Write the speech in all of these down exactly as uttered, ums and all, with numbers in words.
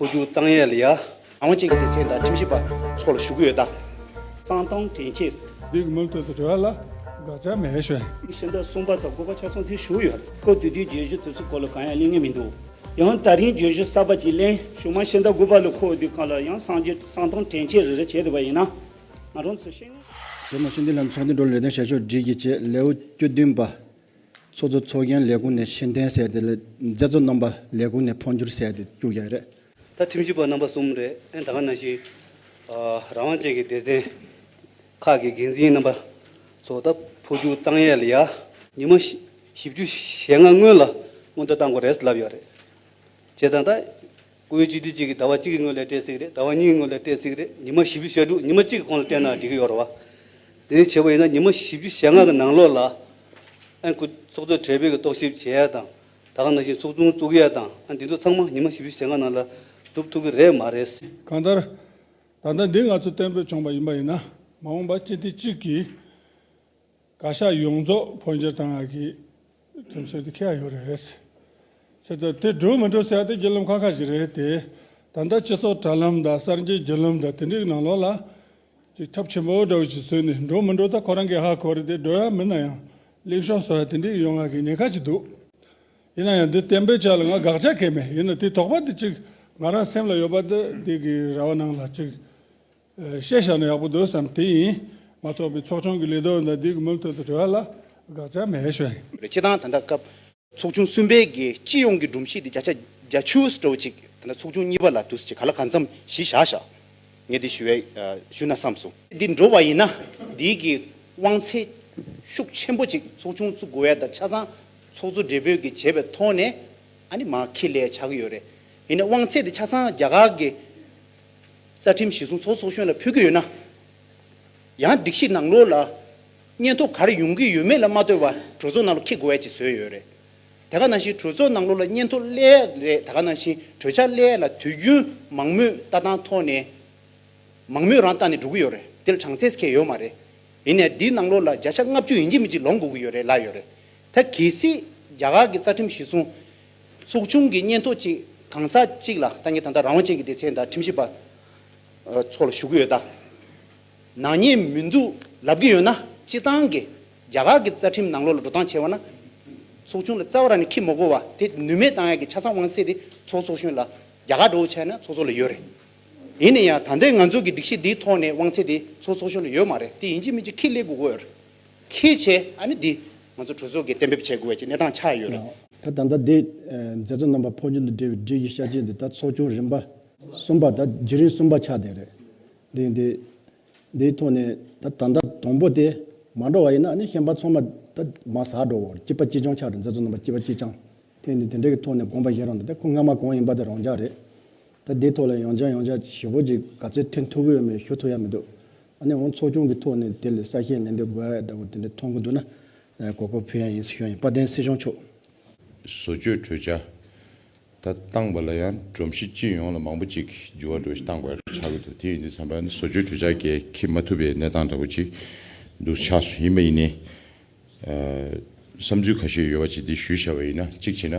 འཕོ་འགྱུར་བཏང་ཡས་ལ་ཡ། རང་དབང་ཅན་གྱི་སྡེ་ཚན་དང་ཁྲིམས་ཞིབ་པ་ཚོ་ལ་ཞུ་གི་ཡོད་ད། གསང་སྟོང་དྲན་ཆེད། འདི་གི་མུ་མཐུད་དུ་འབྲེལ་བ་ལ་དགག་བྱ་མེད་ཞུ། ཤིང་རྟ་གསུམ་པ་དང་དགུ་པ་ཆ་ཚང་དེ་ཞུ་ཡོད། སྐབས་དེ་དུས་བརྗོད་གཞི་དེ་ཚོ་སྐོར་ལ་གང་ཡང་གླེང་ངེས་མི་འདུག། ཡང་ད་རིང་བརྗོད་གཞི་གསར་པ་ཅིག་གླེང་ཞུ་མ། ཤིང་རྟ་དགུ་པ་ལ་འཁོར་དུས་གང་ལ་ཡང་གསང་རྒྱུ་གསང་སྟོང་དྲན་ཆེད་རེ་རེ་བྱས་བསྡད་པ་ཡིན་ན། ང་རང་ཚོ་ཤེས་ངེས། རྗེས་མ་ཤིང་རྟ་ལ་ཚོགས་འདུ་འགྲོ་ལས་དོན་བྱ་ཕྱོགས་སྒྲིག་གི་བྱས་ལེའུ་བཅུ་བདུན་པ། ཚོགས་གཙོ་ཚོགས་རྒྱན་ལས་ཁུངས་ནས་ཤེས་ལྡན་ཟེར་དེ་ལ་མཛད་གཙོ་རྣམ་པ་ལས་ཁུངས་ནས་འཕོ་འགྱུར་ཟེར་དེ་བཅུག་ཡ་རེད། ད་ཁྲིམས་ཞིབ་པ་རྣམ་པ་གསུམ་རེད། ཨེ་ད་ག་ནང་བཞིན་ཨ་རང་དབང་ཅན་གྱི་སྡེ་ཚན་ཁག་གི་འགན་འཛིན་རྣམ་པ་ཚོ་ད་འཕོ་འགྱུར་བཏང་ཡས་ལ་ཡ། ཉི་མ་བཞི་བཞི་བཅུ་ཞེ་ལྔ་སྔོན་ལ་སྔོན་བརྡ་བཏང་དགོས་རེད་ལབ་ཡོད་རེད། བྱས་ཙང་ད། བཀུར་འོས་སྤྱི་འཐུས་གཅིག་གིས་ཟླ་བ་གཅིག་གི་སྔོན་ལ་སྤྲད་སྲིད་རེད། ཟླ་བ་གཉིས་ཀྱི་སྔོན་ལ་སྤྲད་སྲིད་རེད། ཉི་མ་བཞི་བཅུ་ཞེ་དྲུག་ཉི་མ་གཅིག་གི་གོང་ལ་སྤྲད་ན་འགྲིག་གི་ཡོད་རེད་བ། དེ་ནས་བྱས་པ་ཡིན་ན་ཉི་མ་བཞི་བཅུ་ཞེ་ལྔ་གི་ནང་ལོགས་ལ། ཨ་ཁུ་ཚོགས་གཙོ་གྲོས་མོལ་གྱི་རྟོག་ཞིབ་བྱེད་ཡ་དང་། ད་ག་ནང་བཞིན་ཚོགས་ཆུང་བཙུགས་ཡ་དང་། ཨ་འདི་ཚོ་ཚང་མ་ཉི་མ་བཞི་བཅུ་ཞེ་ལྔ་ནང་ལ་སྒྲུབ་ཐུབ་ཀྱི་རེད་མ་རེད། གང་ལྟར། ད་ལྟ་འདི་ང་ཚོ་གཏན་འབེབས་བྱུང་བ་ཡིན་པ་ཡིན་ན། མ་འོངས་པ་སྤྱི་འཐུས་གཅིག་གིས། བཀའ་ཤག་ཡོངས་རྫོགས་འཕོ་འགྱུར་བཏང་ཡག་གི་ཁྲིམས་སྲོལ་དེ་འཁེལ་ཡག་ཡོད་རེད། བྱས་ཙང་དེ་འགྲོ་མི་འགྲོ་ཟེར་ཡག་དེ་བརྒྱུད་ལམ་ཁག་ཁག་ཞིག་རེད་དེ། ད་ལྟ་སྤྱི་ཚོགས་དྲ་ལམ་དང་གསར་འགྱུར་བརྒྱུད་ལམ་དང་དེ་འདྲའི་ནང་ལོགས་ལ་ཅིག་ཁྱབ་ཆེན་པོ་འདྲ་བོ་ཞིག་བཟོས་ནས། འགྲོ་མི་འགྲོ་ད་ཁོ་རང་གིས་ཧ་གོ་རེད་དེ། འགྲོ་ཡག་མིན་ན་ཡང་ལེགས་ཤོམ་བཟོ་ཡག་དེ་འདྲའི་ཡོང་ཡག་གི་ཉེན་ཁ་ཅིག་འདུག། ཡིན་ན་ཡང་འདི་གཏན་འབེབས་བྱ་ལ་ང་དགག་བྱ་གང་ཡང་མེད། ཡིན་ན་དེ་དོགས་པ་དེ་ཅིག་ང་རང་སེམས་ལ་ཡོད་པ་དེ་འདི་གི་ར་བ་ནང་ལ་ཅིག་བཤད་བཞག་ན་ཡག་པོ་འདུག་བསམ། དེ་ཡིན་མ་གཏོགས་པའི་ཚོགས་ཆུང་གི་ལས་དོན་དང་འདི་གི་མུ་མཐུད་དུ་འབྲེལ་བ་ལ་དགག་བྱ་མེད་ཞུ་ཡིན། སྤྱིར་བཏང་ད་ལྟ་སྐབས་ཚོགས་ཆུང་གསུམ་པའི་གི་སྤྱི་ཡོངས་ཀྱི་སྒྲོམ་གཞི་དེ་བརྒྱ་ཆ་བརྒྱ་ཆུ་འདྲ་བོ་ཅིག་ད་ལྟ་ཚོགས་ཆུང་གཉིས་པ་ལ་དུས་ཚོད་ཅིག་ག་ལ་གང་འཚམ་གཞི་བཞག་བཞག་ངས་འདི་ཞུ་བའི་ཞུ་ན་བསམ་སོང་། འདི་འགྲོ་བ་ཡིན་ན་འདི་གི་དབང་ཚད་ཤུགས་ཆེན་པོ་ཅིག་ཚོགས་ཆུང་བཙུགས་དགོས་ཡ་དང་ཆ་ཚང་ཚོགས་གཙོ་སྦྲེལ་པོས་ཀྱི་བྱས་པའི་ཐོག་ནས་ཨ་ནི་མར་འཁྱེར་ལས་ཆགས་ཀྱི་ཡོད་རེད། ཡིན་ནའི་དབང་ཚད་དེ་ཆ་ཚང་རྒྱ་གར་གྱི་རྩ་ཁྲིམས་གཞི་བཟུང་ཚོགས་ཚོགས་གཞོན་ལ་ཕུལ་གྱི་ཡོད་ན། ཡང་སྒྲིག་གཞི་ནང་ལོགས་ལ་སྙན་ཐོ་ག་རེ་ཡོང་གི་ཡོད་མེད་ལ་མ་ལྟོས་པར་གྲོས་ཚོགས་ནང་ལ་འཁྱེར་དགོས་ཡ་ཅིག་བཟོས་ཡོད་རེད། དེ་ག་ནང་བཞིན་གྲོས་ཚོགས་ནང་ལོགས་ལ་སྙན་ཐོ་སླེབས་རེད། དེ་ག་ནང་བཞིན་གྲོས་འཆར་སླེབས་ལ་དུས་རྒྱུན་མང་མོས་ལྟ་སྟངས་ཐོག་ནས་མང་མོས་རང་བཏང་ནས་འགྲོ་གི་ཡོད་རེད། དེ་ལ་གྲངས་ཚད་ཁེལ་ཡོད་མ་རེད། ཡིན་ནའི་འདིའི་ནང་ལོགས་ལ་བརྒྱ་ཆ་ལྔ་བཅུ་ཡིན་གཅིག་མིན་གཅིག་ལོངས་དགོས་ཀྱི་ཡོད་རེད་ལབ་ཡོད་རེད། ད་གལ་སྲིད་རྒྱ་གར་གྱི་རྩ་ཁྲིམས་གཞི་བཟུང་ཚོགས་ཆུང་གི་སྙན་ཐོ་གཅིག་གང་ཟག་གཅིག་ལ། ད་ངས་ད་ལྟ་རང་དབང་ཅན་གྱི་སྡེ་ཚན་དང་ཁྲིམས་ཞིབ་པ་ཚོ་ལ་ཞུ་གི་ཡོད་ད། ནག་ཉེས་མི་འདུག་ལབ་ཀྱི་ཡོད་ན། སྤྱིར་བཏང་གི་རྒྱ་གར་གྱི་རྩ་ཁྲིམས་ནང་ལོགས་ལ་འགྲོ་སྟངས་བྱས་པ་ན། ཚོགས་ཆུང་ལ་རྩ་བ་རང་ནས་འཁྱེར་མ་དགོས་པ་དེ་ནུས་མེད་བཏང་ཡག་གི་ཆ་ཚང་དབང་ཚད་དེ་ཚོགས་ཚོགས་གཞོན་ལ། རྒྱ་གར་འདྲ་བོ་བྱས་ན་ཚོགས་གཙོ་ལ་ཡོད་རེད། ཡིན་ན་ཡང་ད་ལྟའི་ང་ཚོ་གི་སྒྲིག་གཞི་འདིའི་ཐོག་ནས་དབང་ཚད་དེ་ཚོགས་ཚོགས་གཞོན་ལ་ཡོད་མ་རེད། དེ་ཡིན་གཅིག་མིན་གཅིག་འཁྱེར་སླེབས་དགོས་ཀྱི་ཡོད་རེད། འཁྱེར་བྱས་ཨ་ནི་འདི་ང་ཚོ་གྲོས་ཚོགས་ཀྱིས་གཏན་འབེབས་བྱེད་དགོས་པའི་ཅིག་གནས་སྟངས་ཆགས་ཡོད་རེད། ད་ད་ལྟ་འདི་མཛད་གཙོ་རྣམ་པ་འཕོ་འགྱུར་དང་འབྲེལ་བའི་སྒྲིག་གཞི་ཤར་རྒྱས་འདི་ད་ཚོགས་ཆུང་རིམ་པ་གསུམ་པ། ད་བརྒྱུད་རིམ་གསུམ་པ་ཆགས་བསྡད་རེད། འདི་འདི་འདིའི་ཐོག་ནས་ད་ད་ལྟ་དང་པོ་དེ་མ་འགྲོ་བ་ཡིན་ན་ཨ་ནི་ཤན་པ་ཚང་མ་ད་མར་ཟག་འགྲོ་བར་གཅིག་པ་གཅིག་རྐྱང་ཆགས་རེད། མཛད་གཙོ་རྣམ་པ་གཅིག་པ་གཅིག་རྐྱང་། དེ་ནི་དེ་འདྲ་གི་ཐོག་ནས་དགོངས་པ་བཞེས་རང་འདུག། ད་ཁོ་སྔ་མ་གང་ཡིན་པ་དེ་རང་འཇགས་རེད། ད་འདིའི་ཐོག་ལ་ཡང་བསྐྱར་ཡང་བསྐྱར་ཞེ་པོ་ཅིག་ག་ཚོད་ཐོན་ཐུབ་ཀྱི་ཡོད་མེད་ཞུ་ཐུབ་ཡ་མི་འདུག། ཨ་ནི་འོང་ཚོགས་ཆུང་གི་ཐོག་ནས་དེ་ལ་གསལ་བཤད་ལན་འདེབས་དགོས་ཡ་འདྲ་བོ་དེ་འདྲ་མཐོང་གི་འདུག་ན། གོ་སྐབས་ཕུལ་ཡ་ཡིན་ཞུ་ཡ་ཡིན། དཔལ་ལྡན་སྲིད་སྐྱོང་མཆོག། བཟོ་བཅོས་གྲོས་འཆར་ད་བཏང་བ་ལ་ཡང་སྒྲོམ་གཞི་སྤྱི་ཡོངས་ལ་མང་པོ་ཅིག་འགྱུར་བ་འགྲོ་ཞིག་བཏང་དགོས་ཆགས་ཀྱི་འདུག། དེ་ཡིན་དུས་ཙམ་པ་ནི་བཟོ་བཅོས་གྲོས་འཆར་གྱིས་འཁྱེར་མ་ཐུབ་པའི་གནས་སྟངས་འདྲ་བོ་ཅིག་འདུག་ཆགས་སོང་། ཡིན་པ་ཡིན་ནའི། བསམ་ཚུལ་ཁ་ཤས་ཡོད་པ་ཅིག་འདི་ཞུས་བཞག་པ་ཡིན་ན། གཅིག་བྱས་ན་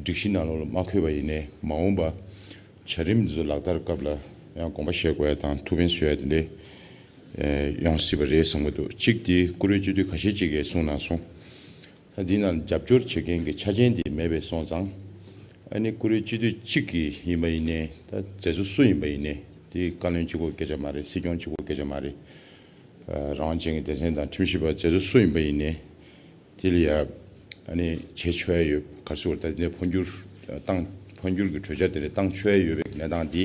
སྒྲིག་གཞི་ནང་ལོགས་ལ་མ་འཁོད་པ་ཡིན་ནའི་མ་འོངས་པ་བྱ་རིམ་འདི་ཚོ་ལག་བསྟར་སྐབས་ལ་ཡང་དགོངས་པ་བཞེས་དགོས་ཡ་དང་ཐུགས་ཕན་གསོས་ཡ་དེ་འདྲས་ཡོང་སྲིད་པ་རེད་བསམ་གྱི་འདུག། གཅིག་དེ་བཀུར་འོས་སྤྱི་འཐུས་ཁ་ཤས་ཅིག་གིས་གསུངས་གནང་སོང་། ད་འདི་ནང་རྒྱབ་སྐྱོར་བྱེད་མཁན་གྱི་ཆ་རྐྱེན་དེ་མེད་པས་སོང་ཙང་། ཨ་ནི་བཀུར་འོས་སྤྱི་འཐུས་གཅིག་གིས་ཡིན་པ་ཡིན་ནའི། ད་མཛད་གཙོ་སུ་ཡིན་པ་ཡིན་ནའི་དེ་བཀའ་བློན་གཅིག་པོ་སྐད་ཆ་མ་རེད། སྲིད་སྐྱོང་གཅིག་པོ་སྐད་ཆ་མ་རེད། རང་དབང་ཅན་གྱི་སྡེ་ཚན་དང་ཁྲིམས་ཞིབ་པ་མཛད་གཙོ་སུ་ཡིན་པ་ཡིན་ནའི་དེ་ལ་ཡ་ཨ་ནི་བྱེད་ཆོག་ཡ་ཡོད། ག་རེ་ཟེར་དགོས་རེད། ད་འདི་ནས་འཕོ་འགྱུར་བཏང་འཕོ་འགྱུར་གྱི་གྲོས་འཆར་དེ་འདྲ་བཏང་ཆོག་ཡ་ཡོད་པའི་གནས་སྟངས་འདི་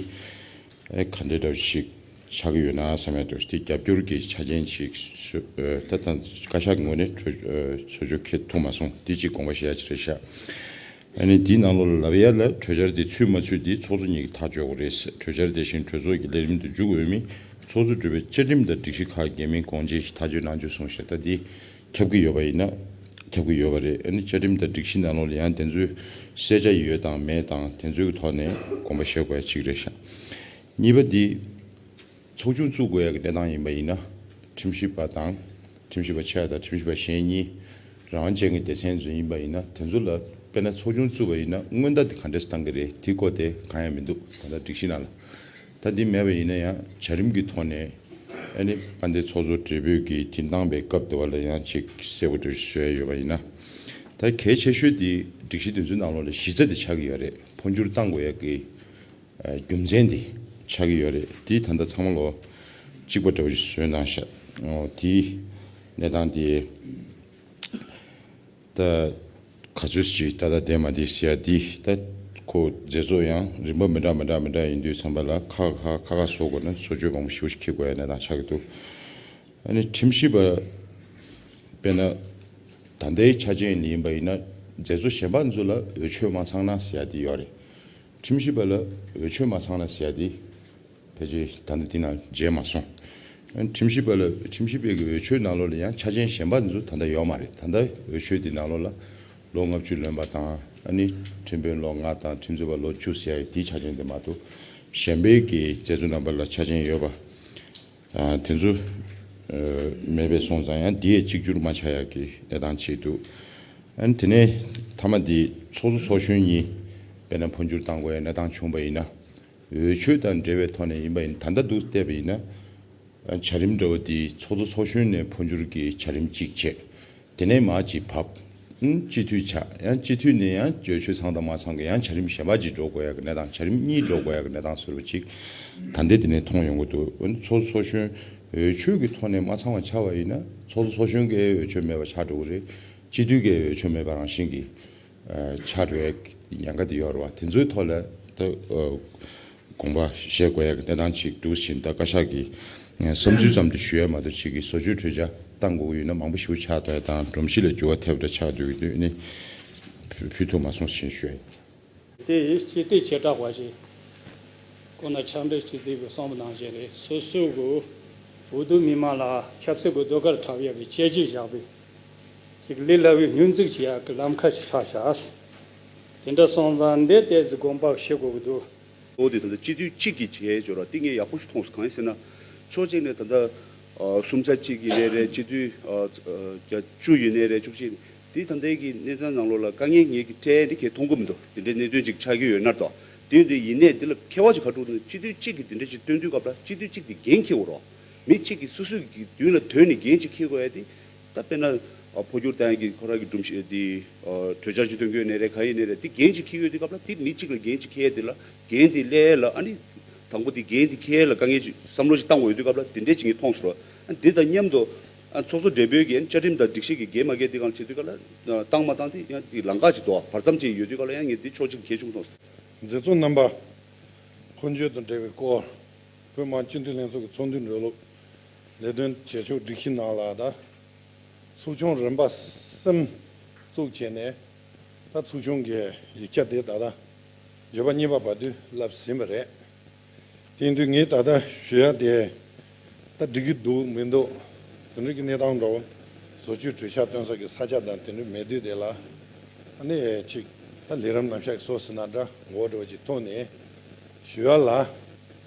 ཨེ་ག་འདྲ་འདྲ་བོ་ཞིག་ཆགས་ཀྱི་ཡོད་ན་བསམ་ཡ་འདྲ་བོ་ཞིག། དེ་རྒྱབ་སྐྱོར་གྱི་ཆ་རྐྱེན་ཞིག་བཟོ་ཨ་ད་ད་བཀའ་ཤག་གི་ངོས་ནས་གྲོས་ཨ་བཟོ་བཅོས་འཁྱེར་ཐུབ་མ་སོང་། འདི་གཅིག་དགོངས་པ་བཞེས་ཡ་ཅིག་རེད་ཤག། ཨ་ནི་འདིའི་ནང་ལོགས་ལ་ལབ་ཡ་ལ་གྲོས་འཆར་འདི་ཚུད་མ་ཚུད་འདི་ཚོགས་གཙོ་གཉིས་ཀྱིས་ཐག་གཅོད་དགོས་རེད། གྲོས་འཆར་དེ་བཞིན་གྲོས་ཚོགས་ཀྱི་ལས་རིམ་དུ་འཇུག་འོས་མིན་ཚོགས་གཙོ་གྲོས་པས་བཅའ་ཁྲིམས་དང་སྒྲིག་གཞི་ཁག་འགལ་མིན་དགོངས་ཆེན་ཞིག་ཐག་གཅོད་གནང་རྒྱུ་གསུངས་ཤག། ད་འདི་ཁྱབ་ཀྱི་ཡོད་པ་ཡིན་ན་ཁྱབ་ཀྱི་ཡོད་པ་རེད། ཨ་ནི་བཅའ་ཁྲིམས་དང་སྒྲིག་གཞི་ནང་ལོགས་ལ་ཡང་དེ་ཚོའི་གསལ་ཆ་ཡོད་དང་མེད་དང་དེ་ཚོའི་ཐོག་ནས་དགོངས་པ་བཞེས་དགོས་ཡ་གཅིག་རེད་ཤག། གཉིས་པ་འདི། ཚོགས་ཆུང་བཙུགས་དགོས་ཡ་གི་གནས་སྟངས་ཡིན་པ་ཡིན་ན། ཁྲིམས་ཞིབ་པ་དང་། ཁྲིམས་ཞིབ་པ་ཆེ་བ་དང་ཁྲིམས་ཞིབ་པ་གཞན་གཉིས། རང་དབང་ཅན་གྱི་སྡེ་ཚན་ཚོ་ཡིན་པ་ཡིན་ན་དེ་ཚོ་ལ་ དཔེར་ན་ཚོགས་ཆུང་བཙུགས་པ་ཡིན་ན་སྔོན་བརྡ་དེ་ག་འདྲས་བཏང་གི་རེད། དེའི་སྐོར་དེ་གང་ཡང་མི་འདུག་ད་ལྟ་སྒྲིག་གཞི་ནང་ལ། ད་འདི་མེད་པ་ཡིན་ན་ཡང་བྱ་རིམ་གྱི་ཐོག་ནས་ཨ་ནི་དཔལ་ལྡན་ཚོགས་གཙོ་སྦྲེལ་པོས་ཀྱི་འདི་བཏང་པའི་སྐབས་དེ་བ་ལ་ཡང་ཅིག་གསལ་པོ་འགྲེལ་བཤད་ཡོད་པ་ཡིན་ན། ད་གལ་ཆེ་ཤོས་དེ་སྒྲིག་གཞི་དེ་ཚོའི་ནང་ལོགས་ལ་གཞི་རྩ་དེ་ཆགས་ཀྱི་ཡོད་རེད། འཕོ་འགྱུར་བཏང་དགོས་ཡ་གི་རྒྱུ་མཚན་དེ་ཆགས་ཀྱི་ཡོད་རེད། དེ་ད་ལྟ་ཚང་མ་ལོ་གཅིག་པ་འདྲ་བོ་ཞིག་བཟོས་གནང་ཤག་ཨོ་དེའི་གནས་སྟངས་དེ་ད་ག་ཚོད་ཅིག་ད་ལྟ་བསྡད་མ་བསྡད་ཟེར་ཡ་དེ་ད་ཁོ་མཛད་གཙོ་ཡང་རིམ་པ་མི་འདྲ་མི་འདྲ་མི་འདྲ་ཡིན་དུས་ཙམ་པ་ལ་ཁག་ཁག་ཁག་ཁག་བཟོ་དགོས་ན་བཟོ་བཅོས་མང་པོ་ཞེ་པོ་ཞིག་འཁྱེར་དགོས་ཡ་གནས་སྟངས་ཆགས་ཀྱི་འདུག་ཨ་ནི་ཁྲིམས་ཞིབ་པ་དཔེར་ན་ད་ལྟའི་ཆ་རྐྱེན་ལ་ཡིན་པ་ཡིན་ན་མཛད་གཙོ་གཞན་པ་ཚོ་ལ་འོས་ཆོས་མ་ཚང་ན་ཟེར་ཡ་དེ་ཡོད་རེད། ཁྲིམས་ཞིབ་པ་ལ་འོས་ཆོས་མ་ཚང་ན་ཟེར་ཡ་དེ་ཕལ་ཆེར་ད་ལྟ་འདི་ནང་མཇལ་མ་སོང་། ཁྲིམས་ཞིབ་པ་ལ་ཁྲིམས་ཞིབ་པའི་གི་འོས་ཆོས་ནང་ལོགས་ལ་ཡང་ཆ་རྐྱེན་གཞན་པ་འདི་ཚོ་ད་ལྟ་ཡོད་མ་རེད། ད་ལྟ་འོས་ཆོས་འདི་ནང་ལོགས་ལ་ལོ་ལྔ་བཅུ་ལོན་པ་དང་ཨ་ནི་ཁྲིམས་དཔོན་ལོ་ལྔ་དང་ཁྲིམས་རྩོད་པ་ལོ་བཅུ་ཟེར་ཡ་དེའི་ཆ་རྐྱེན་དེ་མ་གཏོགས་གཞན་པའི་གི་མཛད་གཙོ་རྣམ་པ་ལ་ཆ་རྐྱེན་ཡོད་པ། ཨ་དེ་ཚོ་ཨ་མེད་པའི་སོང་ཙང་ཡང་འདི་ཡང་གཅིག་གྱུར་མ་ཆགས་ཡག་གི་གནས་སྟངས་ཅིག་འདུག་ཨ་ནི་དེ་ནས་མཐའ་མ་འདི་ཚོགས་གཙོ་ཚོགས་གཞོན་གཉིས་དཔེར་ན་འཕོ་འགྱུར་བཏང་དགོས་ཡ་གནས་སྟངས་བྱུང་པ་ཡིན་ན། འོས་ཆོས་དང་འབྲེལ་བའི་ཐོག་ནས་ཡིན་པ་ཡིན་ད་ལྟ་འདུག་བལྟས་པ་ཡིན་ན། བྱ་རིམ་འདྲ་བོ་འདི་ཚོགས་གཙོ་ཚོགས་གཞོན་ནས་འཕོ་འགྱུར་གྱི་བྱ་རིམ་གཅིག་བྱས། དེ་ནས་མར་གཅིག་བབས། ཨང་སྤྱི་འཐུས་ཆགས། ཡང་སྤྱི་འཐུས་ནས་ཡང་འོས་ཆོས་ཚང་དང་མ་ཚང་གི་ཡང་བྱ་རིམ་གཞན་པ་ཅིག་འགྲོ་དགོས་ཡག་གི་གནས་སྟངས། བྱ་རིམ་གཉིས་འགྲོ་དགོས་ཡག་གི་གནས་སྟངས་བཟོ་འདྲ་ཅིག་ད་ལྟའི་དེ་ནས་མཐོང་ཡོང་གི་འདུག་ཨ་ནི་ཚོགས་གཙོ་ཚོགས་གཞོན་འོས་ཆོས་ཀྱི་ཐོག་ནས་མ་ཚང་བ་ཆགས་པ་ཡིན་ན་ཚོགས་གཙོ་ཚོགས་གཞོན་གྱི་འོས་ཆོས་མེད་པ་ཆགས་འགྲོ་གི་རེད། སྤྱི་འཐུས་ཀྱི་འོས་ཆོས་མེད་པ་རང་བཞིན་གྱི་ཆགས་འགྲོ་ཡག་ཉེན་ཁ་དེ་ཡོད་རེད་བ། དེ་ཚོའི་ཐོག་ལ་ད་དགོངས་པ་བཞེས་དགོས་ཡག་གི་གནས་སྟངས་ཅིག་འདུག་བཞིན་ད་བཀའ་ཤག་གི་བསམ་ཚུལ་ཙམ་དུ་ཞུ་ཡ་མ་གཏོགས་ཅིག་གི་བཟོ་བཅོས་གྲོས་འཆར་བཏང་དགོས་ཀྱི་ཡོད་ན་མང་པོ་ཞེ་པོ་ཆགས་ཐུབ་ཡ་དང་སྒྲོམ་གཞི་ལ་འགྱུར་བ་ཐེབས་འདྲ་ཆགས་འདུག་གི་འདུག་ནི་ཕུལ་ཐུབ་མ་སོང་ཞེས་ཞུ་ཡ་ཡིན། དེ་ཡིས་སྤྱི་འཐུས་བྱེ་བྲག་པ་ཞིག་ཁོང་ན་ཆབ་འབྲེལ་སྤྱི་འཐུས་ཀྱི་གསུངས་པ་ནང་བཞིན་རེད། སོ་སོ་གི་འོས་བསྡུ་མི་མང་ལ་ཆབ་སྲིད་ཀྱི་ཟློས་གར་འཁྲབ་ཡག་གི་བྱས་རྗེས་བཞག་པའི་ཞིག་ལས་སླ་བའི་སྙོན་འཛུགས་བྱེད་ཡག་གི་ལམ་ཁ་ཞིག་ཆགས་ཤག་དེ་འདྲ་སོང་ཙང་འདི་ཏོག་ཙམ་དགོངས་པ་བཞེས་དགོས་ཀྱི་འདུག་འོ་དེ་ད་ལྟ་སྤྱི་འཐུས་གཅིག་གིས་བྱས་འབྱོར་བ་དེ་ངས་ཡག་པོ་ཞིག་མཐོང་སོང་། གང་ཡིན་ཟེར་ན། ཕྱོགས་གཅིག་ནས་ད་ལྟ་ཨ་གསུམ་ཆ་གཅིག་ཡིན་ནའི་རེད། སྤྱི་འཐུས་ཨ་ཨ་བརྒྱད་ཅུ་ཡིན་ནའི་རེད། བཅུ་གཅིག་དེ་ད་ལྟའི་གི་གནས་སྟངས་ནང་ལོགས་ལ་དཀའ་ངལ་ངེད་ཀྱིས་འཕྲད་འདི་གས་མཐོང་གི་མི་འདུག་དེ་འདྲའི་གནད་དོན་ཅིག་ཆགས་ཀྱི་ཡོད་ན་དོ། དེ་ཡིན་དུས་ཡིན་ནའི་འདི་ལ་ཁྱད་པར་ཅིག་ག་འགྲོ་ན་སྤྱི་འཐུས་གཅིག་གིས་དེ་འདྲ་ཅིག་སྟོན་དུས་སྐབས་ལ་སྤྱི་འཐུས་གཅིག་དེ་འགན་འཁྱེར་དགོས་རེད། མི་གཅིག་གིས་སོ་སོའི་གི་མདུན་ལ་དོན་ནས་འགན་ཅིག་འཁྱེར་དགོས་ཡ་དེ། ད་དཔེར་ན་ཨ་འཕོ་འགྱུར་བཏང་ཡ་གི་ཁོ་རང་གི་སྒྲོམ་གཞི་དེ་ཨ་གྲོས་འཆར་ཅིག་སྟོན་གྱི་ཡོད་ནའི་རེད། ག་ཡིན་ནའི་རེད། དེ་འགན་ཅིག་འཁྱེར་ཡོད་དུས་སྐབས་ལ་དེ་མི་གཅིག་ལ་འགན་ཅིག་འཁྱེར་ཡ་དེ་ལ་འགན་དེ་སླེབས་ཡ་ལ་ཨ་ནི་དང་པོ་དེ་འགན་དེ་འཁྱེར་ཡ་ལ་དཀའ་ངལ་ཅིག་བསམ་བློ་ཅིག་བཏང་དགོས་ཡོད་དུས་སྐབས་ལ་དེ་འདྲས་ཅིག་ངས་མཐོང་སོང་། ཨ་དེ་དང་མཉམ་དུ་ཨ་ཚོགས་གཙོ་སྦྲེལ་པོའི་གི་བཅའ་ཁྲིམས་དང་སྒྲིག་གཞི་གི་འགན་མ་འཁྱེར་དུས་སྒང་ལ་བྱེད་དུས་སྒང་ལ་བཏང་མ་བཏང་དེ་ཡང་དེ་ལམ་ཁ་ཅིག་འདུག་བར་མཚམས་ཅིག་ཡོད་དུས་སྒང་ལ་ཡང་ངས་དེ་ཕྱོགས་གཅིག་གལ་ཆུང་མཐོང་སོང་། མཛད་གཙོ་རྣམ་པ། འཕོ་འགྱུར་དང་འབྲེལ་བའི་སྐོར། བོད་མི་མང་སྤྱི་འཐུས་ལྷན་ཚོགས་ཀྱི་ཚོགས་འདུའི་འགྲོ་ལུགས། ལས་དོན་བྱེད་ཕྱོགས་སྒྲིག་གཞི་ནང་ལ་ད། ཚོགས་ཆུང་རིམ་པ་གསུམ་བཙུགས་བྱས་ནས། ད་ཚོགས་ཆུང་གི་ཡིག་ཆ་དེ་ད་ལྟ་འགྱུར་བ་གཉིས་པ་བར་དུ་བསླབས་ཟིན་པ་རེད། དེ་ཡིན་དུས་ངས་ད་ལྟ་ཞུ་ཡ་དེ། ད་འགྲིག་གི་འདུག་མི་འདུག་དེ་འདྲ་གི་གནས་སྟངས་འདྲ་བོ། བཟོ་བཅོས་གྲོས་འཆར་བཏོན་ས་གི་ས་ཆ་དང་དེ་འདྲ་མེད་དུས་དེ་ལ། ཨ་ནི་ཅིག་ད་ལས་རིམ་ནམ་ཞག་གི་སོ་སོ་ན་འདྲ་མགོ་འདྲ་བོ་ཅིག་ཐོག་ནས་ཞུ་ཡ་ལ།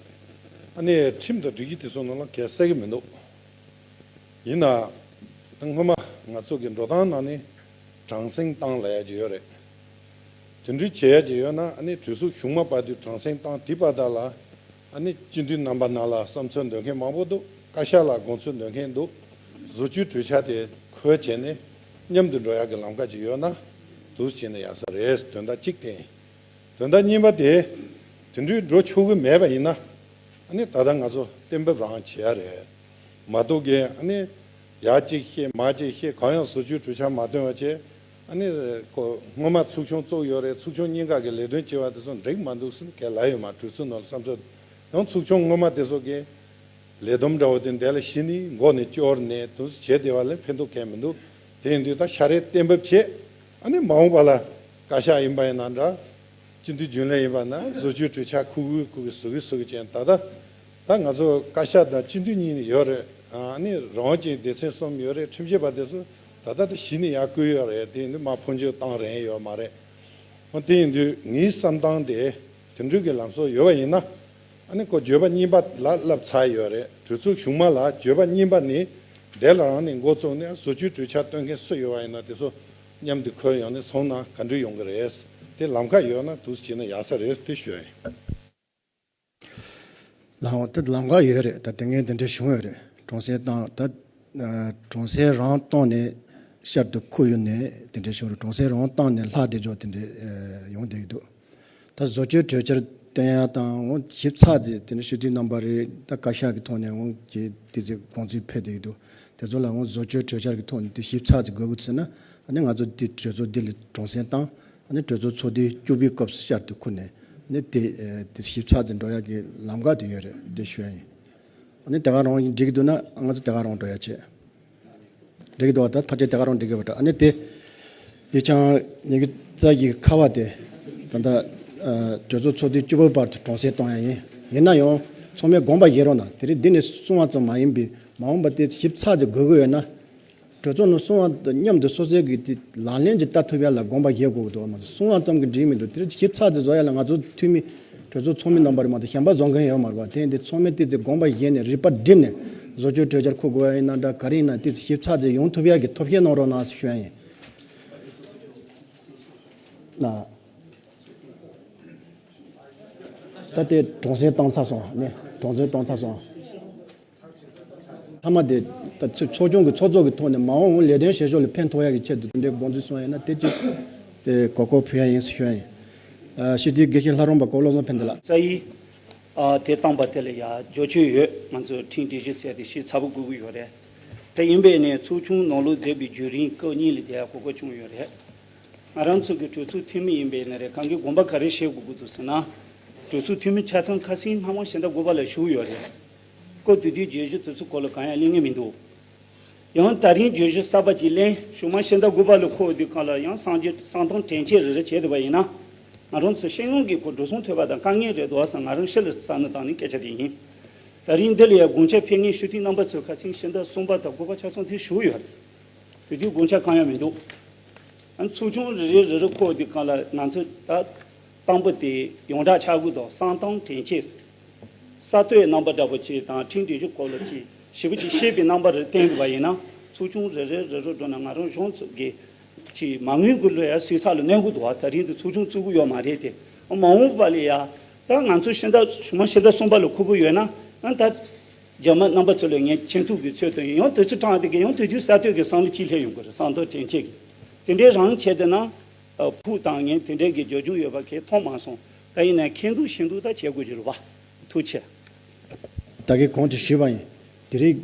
ཨ་ནི་ཁྲིམས་དང་སྒྲིག་གཞི་དེ་ཚོ་ནང་ལ་གལ་གསལ་གི་མི་འདུག་ཡིན་ན། ད་སྔོན་མ་ང་ཚོ་གི་འགྲོ་སྟངས་ནང་ནས་གྲངས་སེང་བཏང་ལབ་ཡ་ཅིག་ཡོད་རེད། དེ་འདྲའི་བྱེད་ཡ་ཅིག་ཡོད་ན་ཨ་ནི་གྲོས་ཚོགས་གཞུག་མ་བར་དུ་གྲངས་སེང་བཏང་དེ་བར་དག་ལ་ཨ་ནི་སྤྱི་འཐུས་རྣམ་པ་ནང་ལ་བསམ་ཚུལ་འདོན་མཁན་མང་པོ་འདུག་བཀའ་ཤག་ལ་དགོངས་ཚུལ་འདོན་མཁན་འདུག་བཟོ་བཅོས་གྲོས་འཆར་དེ་འཁོད་བྱས་ནས་མཉམ་དུ་འགྲོ་ཡ་གི་ལམ་ཁ་ཅིག་ཡོད་ན་འདུག་བྱས་ན་ཡག་ས་རེད། དོན་དག་གཅིག་དེ་ཡིན། དོན་དག་གཉིས་པ་དེ། དེ་འདྲའི་འགྲོ་ཆོག་གི་མེད་པ་ཡིན་ན། ཨ་ནི་ད་ལྟ་ང་ཚོ་གཏན་འབེབས་རང་བྱེད་ཡ་རེད། མ་གཏོགས་ཀྱི་ཨ་ནི། ཡ་གཅིག་བཤད་མ་གཅིག་བཤད་གང་ཡང་བཟོ་བཅོས་གྲོས་འཆར་མ་བཏོན་པ་བྱས། ཨ་ནི། ཁོ་སྔོན་མ་ཚོགས་ཆུང་བཙུགས་ཡོད་རེད། ཚོགས་ཆུང་གཉིས་ཀ་གི་ལས་དོན་བྱེད་པ་དེ་ཚོ་འགྲིག་མ་འདུག་ཟེར་ག་ལ་ཡོད་མ་གྲོས་ཚོགས་ནང་ལ་བསམ་ཚུལ། ཡང་ཚོགས་ཆུང་སྔོན་མ་དེ་ཚོ་གི། ལས་བསྡོམས་འདྲ་བོ་དེ་འདས་ལ་གཞི་ནས་མགོ་ནས་སྐྱོར་ནས་དུ་བྱས་བསྡད་པ་ལས་ཕན་ཐོགས་གང་མི་འདུག་དེ་ཡིན་དུས་ད་ཤ་རེ་གཏན་འབེབས་བྱས། ཨ་ནི་མ་འོངས་པ་ལ་བཀའ་ཤག་ཡིན་པ་ཡིན་ན་འདྲ། སྤྱི་འཐུས་རྒྱུན་ལས་ཡིན་པ་ན་བཟོ་བཅོས་གྲོས་འཆར་ཁུག་ཁུག་ཁུག་གི་བཟོ་གི་བཟོ་གི་ཅན་ད་ལྟ། ད་ང་ཚོ་བཀའ་ཤག་དང་སྤྱི་འཐུས་གཉིས་ནས་ཡོད་རེད། ཨ་ནི་རང་དབང་ཅན་སྡེ་ཚན་གསུམ་ཡོད་རེད། ཁྲིམས་ཞིབ་པ་དེ་ཚོ་ད་ལྟ་ད་གཞི་ནས་ཡར་བསྐོས་ཡོད་རེད། དེ་ཡིན་དུས་མ་འཕོ་འགྱུར་བཏང་རན་ཡོད་མ་རེད། འོ་དེ་ཡིན་དུས་ངའི་བསམ་སྟངས་དེ་དེ་འདྲ་གི་ལམ་སྲོལ་ཡོད་པ་ཡིན་ན། ཨ་ནི་ཁོ་བརྗོད་པ་གཉིས་པ་ལ་བསླབས་ཚར་ཡོད་རེད། གྲོས་ཚོགས་གཞུག་མ་ལ་བརྗོད་པ་གཉིས་པ་ནི་འདས་ལ་རང་ནས་འགོ་བཙུགས་ནས་བཟོ་བཅོས་གྲོས་འཆར་བཏོན་མཁན་སུ་ཡོད་པ་ཡིན་ན་དེ་ཚོ་ མཉམ་དུ་འཁོད་ཡོང་ནས་སོང་ན་ག་འདྲ་ཡོང་གི་རེད། དེ་ལམ་ཁ་ཡོད་ན་འདུག་སེ་བྱས་ན་ཡག་ས་རེད་དེ་ཞུ་ཡ་ཡིན། ལགས་འོང་། ད་ལམ་ཁ་ཡོད་རེད། ད་དེ་སྔོན་དེ་འདྲ་བྱུང་ཡོད་རེད། གྲོང་གསེབ་བཏང་ད་ཨ་གྲོང་གསེབ་རང་བཏང་ནས་ཤར་དུ་ཁུ་ཡོང་ནས་དེ་འདྲ་བྱུང་རེད། གྲོང་གསེབ་རང་བཏང་ནས་ལྷག་དེ་ཕྱོགས་དེ་འདྲ་ཨ་ཡོང་བསྡད་ཀྱི་འདུག་ད་བཟོ་བཅོས་གྲོས་འཆར་བཏོན་ཡ་དང་འོང་ཞིབ་ཚགས་ཅིག་དེ་འདྲ་ཞུ་དུས་རྣམ་པ་རེད། ད་བཀའ་ཤག་གི་ཐོག་ནས་འོང་གི་དེ་ཚོ་དགོངས་ཚུལ་ཕེབས་བསྡད་ཀྱི་འདུག་དེ་ཚོ་ལ་འོང་བཟོ་བཅོས་གྲོས་འཆར་གྱི་ཐོག་ནས་དེ་ཞིབ་ཚགས་ཅིག་དགོས་ཀྱི་ཚུལ་ན་ཨ་ནི་ང་ཚོ་དེ་གྲོས་ཚོགས་འདི་ལ་གྲོང་གསེབ་བཏང་། ཨ་ནི་གྲོས་ཚོགས་ཚོགས་དུས་བཅུ་པའི་སྐབས་སུ་ཤར་དུ་ཁུར་ནས་ཨ་ནི་དེ་ཨེ་དེ་ཞིབ་ཚགས་ཙམ་འགྲོ་ཡག་གི་ལམ་ཁ་དེ་ཡོད་རེད། འདི་ཞུ་ཡ་ཡིན། ཨ་ནི་དེ་ག་རང་འགྲིག་གི་འདུག་ན་ང་ཚོ་དེ་ག་རང་འགྲོ་ཡ་བྱེད། འགྲིག་གི་འདུག་བ། ད་ཕལ་ཆེར་དེ་ག་རང་འགྲིག་གི་བ་འདྲ། ཨ་ནི་དེ་ཡིག་ཆ་ཉི་ཤུ་རྩ་བཞི་ཁ་བ་དེ་ད་ལྟ་ཨ་གྲོས་ཚོགས་ཚོགས་དུས་བཅུ་པའི་བར་དུ་གྲོང་གསེབ་གཏོང་ཡ་ཡིན། ཡིན་ན་ཡང་ཚང་མས་དགོངས་པ་བཞེས་རོགས་གནང་། དེ་རིང་འདི་ནས་གསུང་བ་ཙམ་མ་ཡིན་པའི་མ་འོངས་པ་དེ་ཞིབ་ཚགས་ཀྱི་དགོས་ཀྱི་ཡོད་ན། གྲོས་ཚོགས་ནང་གསུང་བ་དང་མཉམ་དུ་སོ་སོའི་གི་དེ་ལག་ལེན་གྱི་ལྟ་ཐུབ་ཡ་ལ་དགོངས་པ་བཞེས་དགོས་ཀྱི་འདུག་མ་གཏོགས་གསུང་བ་ཙམ་གྱིས་འགྲིག་མི་འདུག་དེ་རིང་ཞིབ་ཚགས་ཀྱི་བཟོ་ཡ་ལ་ང་ཚོ་འཐུས་མི་གྲོས་ཚོགས་ཚོགས་མི་རྣམ་པ་རེད་མ་གཏོགས་གཞན་པ་བཟོ་མཁན་ཡོད་མ་རེད་པ། དེ་ཡིན་དུས་ཚང་མས་ཏོག་ཙམ་དགོངས་པ་བཞེས་ནས་རིག་པ་བསྒྲིམས་ནས་བཟོ་བཅོས་གྲོས་འཆར་འཁུར་དགོས་ཡ་ཡིན་ན་འདྲ་ག་རེ་ཡིན་ན་ཏོག་ཙམ་ཞིབ་ཚགས་ཀྱི་ཡོང་ཐུབ་ཡ་གི་ཐབས་ཤེས་གནང་རོགས་གནང་ཞེས་ཞུ་ཡ་ཡིན། ལགས། ད་ལྟའི་གྲོང་གསེབ་བཏང་ཚར་སོང་ནས་གྲོང་གསེབ་བཏང་ཚར་སོང་། མཐའ་མ་དེ་ད་ཚོ་ཚོགས་ཆུང་གི་ཚོགས་གཙོ་གི་ཐོག་ནས་མ་འོངས་ལས་དོན་བྱེད་ཕྱོགས་ལ་ཕན་ཐོགས་ཡག་གི་ཆེད་དུ་དེ་འདྲའི་དགོངས་ཚུལ་གསུངས་ཡོད་ན་དེ་ཅིག་དེ་གོ་སྐབས་ཕུལ་ཡ་ཡིན་ཞུ་ཡ་ཡིན། ཨ་སྤྱི་འཐུས་དགེ་བཤེས་ལྷ་རམས་པ་ཀོ་བློ་བཟང་ཕན་བདེ་ལགས། རྩ་ཡིག་ཨ་དེ་བཏང་པ་དེ་ལ་ཡ་བསྒྱུར་བཅོས་ཡོད། ང་ཚོས་ཁྲིམས་སྒྲིག་གཞི་ཟེར་དེ་ཞིབ་ཚགས་པོ་དགོས་ཀྱི་ཡོད་རེད། དེ་ཡིན་པས་ནས་ཚོགས་ཆུང་ནང་ལོགས་མཛད་པའི་བརྒྱུད་རིམ་སྐབས་གཉིས་ལ་དེ་ཡ་གོ་སྐབས་བྱུང་ཡོད་རེད། ང་རང་ཚོ་གི་གྲོས་ཚོགས་འཐུས་མི་ཡིན་པའི་ནི་རེད། གང་གི་དགོངས་པ་ག་རེ་བཞེས་དགོས་ཀྱི་འདུག་ཟེར་ན། གྲོས་ཚོགས་འཐུས་མི་ཆ་ཚང་ཁ་སང་སྔ་མོ་ཕྱི་ཟླ་དགུ་པ་ལ་བཞུགས་ཡོད་རེད། སྐབས་དེ་དུས་བརྗོད་གཞི་དེ་ཚོ་སྐོར་ལ་གང་ཡང་གླེང་ངེས་མི་འདུག་ཡང་ད་རིང་བརྗོད་གཞི་གསར་པ་ཅིག་གླེང་། ཞུ་མ་ཕྱི་ཟླ་དགུ་པ་ལ་འཁོད་དུས་གང་ལ་ཡང་གསང་རྒྱུ་གསང་སྟངས་དྲན་ཆེད་རེ་རེ་བྱས་བསྡད་པ་ཡིན་ན། ང་རང་ཚོ་སྤྱི་ཡོངས་ཀྱི་སྐོར་འགྲོ་སོང་ཐོབ་པ་དང་དཀའ་ངལ་རེད་འདུག་བསམ་ང་རང་ཕྱི་ལ་བསམ་བློ་བཏང་ནས་སྐད་ཆ་དེ་ཡིན། ད་རིང་འདི་ལ་ཡང་དགོངས་འཆར་ཕེབས་མཁན་ཞུ་མཁན་རྣམ་པ་ཚོས་ཁ་སང་ཕྱི་ཟླ་གསུམ་པ་དང་དགུ་པ་ཆ་ཚང་དེ་བཞུགས་ཡོད་རེད། དེ་དུས་དགོངས་འཆར་གང་ཡང་མི་འདུག་ཨ་ཚོགས་ཆུང་རེ་རེ་རེ་རེ་འཁོད་དེ་གང་ལ་ང་ཚོས་ད་དང་པོ་དེ་ཡོངས་གྲགས་ཆགས་ཀྱི་འདུག་གསང་སྟངས་དྲན་ཆེད། གསར་གཏོད་རྣམ་པ་འདྲ་པོ་ཅིག་དང་ཁྲིམས་སྒྲིག་གཞི་སྐོར་ལ་ཅིག་ཞིབ་པོ་ཅིག་ཤེས་པའི་རྣམ་པ་རེ་བསྟན་དགོས་པ་ཡིན་ན། ཚོགས་ཆུང་རེ་རེ་རེ་རེ་འགྲོ་ན་ང་རང་གཞུང་ཚོགས་ཀྱི་ཅིག་མ་དངུལ་གྱི་ལོ་ཡ་སུས་ཚགས་ལ་གནོན་གྱི་འདུག་བ། ད་རིང་དུ་ཚོགས་ཆུང་བཙུགས་ཀྱི་ཡོད་མ་རེད་དེ། མ་འོངས་པ་ལ་ཡ་ད་ང་ཚོ་ཕྱི་ཟླ་ཞུ་མ་ཕྱི་ཟླ་གསུམ་པ་ལ་ཁུར་གྱི་ཡོད་ན་ཨ་ད་རྒྱ་མི་རྣམ་པ་ཚོ་ལ་ངས་མཁྱེན་རྟོགས་ཀྱི་ཚུལ་དུ་ཡང་དུས་ཚོད་སྐྲག་དེ་གི་ཡང་དུས་དུས་གསར་གཏོད་ཀྱི་བསམ་བློ་གཅིག་སླེབས་ཡོང་གི་རེད། གསང་སྟངས་དྲན་ཆེད་ཀྱི་དེ་འདྲའི་རང་བྱས་དེ་ན་ཕུགས་དང་ངས་དེ་འདྲའི་གི་རྒྱབ་ལྗོངས་ཡོད་པ་གས་མཐོང་མ་སོང་། ད་ཡིན་ན་མཁྱེན་འདུག་ཤེས་འདུག་ད་བྱེད་དགོས་ཀྱི་རེད་བ། ཐུགས་རྗེ་ཆེ། ད་གིན་གོང་དུ་ཞུས་པ་ཡིན། དེ་རིང་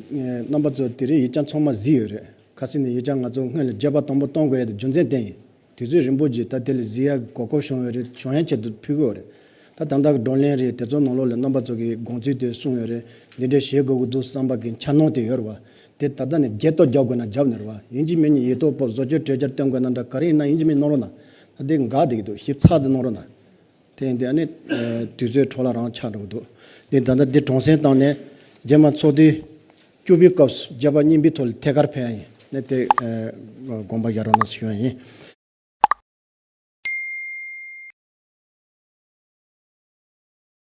རྣམ་པ་ཚོ་དེ་རིང་ཡིག་ཆ་ཚང་མ་གཟིགས་ཡོད་རེད། ཁ་སང་ནས་ཡིག་ཆ་ང་ཚོ་སྔོན་ལ་བརྗོད་པ་དང་པོ་གཏོང་དགོས་ཡ་དེ་རྒྱུ་མཚན་དེ་ཡིན། དུས་ཚོད་རིང་པོ་ཅིག་ད་དེ་ལ་གཟིགས་ཡ་གོ་སྐབས་བྱུང་ཡོད་རེད། བྱུང་ཡ་ཆེད་དུ་ཕུལ་གི་ཡོད་རེད། ད་ད་ལྟ་གི་བགྲོ་གླེང་རེད། དེ་ཚོ་ནང་ལོགས་ལ་རྣམ་པ་ཚོ་གིས་དགོངས་ཚུལ་དེ་གསུངས་ཡོད་རེད། འདི་འདྲ་བྱེད་དགོས་ཀྱི་འདུག་བསམ་པ་གི་འཆར་སྣང་དེ་ཡོད་རེད་བ། དེ་ད་ལྟ་ནས་བརྗེད་ཐོ་རྒྱག་དགོས་ན་རྒྱབ་ནས་རེད་བ། ཡིན་གཅིག་མིན་གཉིས་ཡིག་ཐོག་ཕབ་བཟོ་བཅོས་གྲོས་འཆར་བཏོན་དགོས་ན་འདྲ་ག་རེ་ཡིན་ན་ཡིན་གཅིག་མིན་གནང་རོགས་གནང་། ད་དེ་འགག་བསྡད་ཀྱི་འདུག་ཞིབ་ཚགས་ཙམ་གནང་རོགས་གནང་། དེ་ཡིན་དུས་ཨ་ནི་དུས་ཚོད་འཕྲོ་བརླག་རང་ཆགས་འགྲོ་གི་འདུག་དེ་ད་ལྟ་འདི་གྲོང་གསེབ་བཏང་ནས་རྗེས་མ་ཚོགས་དུས་བཅུ་པའི་སྐབས་སུ་བརྗོད་པ་གཉིས་པའི་ཐོག་ལ་ཐད་ཀར་ཕེབས་ཡ་ཡིན་ནས་དེ་དགོངས་པ་བཞག་རོགས་གནང་ཞུ་ཡ་ཡིན།